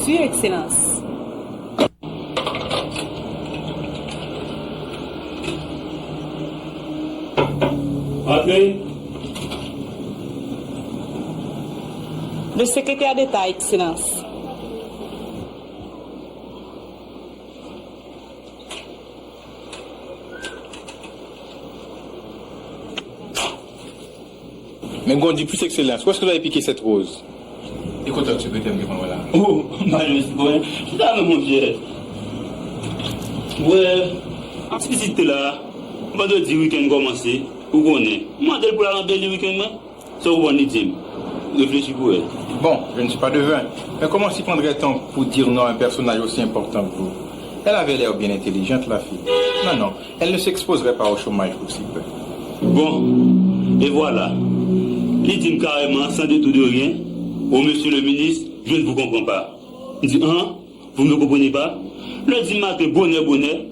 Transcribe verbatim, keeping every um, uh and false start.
Wi, Ekselans. Antre. Le Sekretè Deta, Ekselans. Men Gondi plis, Ekselans, où est-ce que vous avez piqué cette rose? E kote sekretè m te konn wè la? Oh, Mario, se bon. Chita non, monchè. Wè, an ti pitit te la, vandredi wikenn kòmanse, ou konnen. M mande l pou l al anbeli wikenn mwen. Sa w konprann li di m? Reflechi pou wè. Bon, je ne suis pas devin, mais comment s'y prendrait-on pour dire non à un personnage aussi important que vous? Elle avait l'air bien intelligente, la fille. Non, non, elle ne s'exposerait pas au chômage pour si peu. Bon, et voilà. Li di m kareman, sans détour de rien, oh, monsieur le ministre, je ne vous comprends pas. M di, an, vous ne me comprenez pas? Lendi maten, bonè, bonè,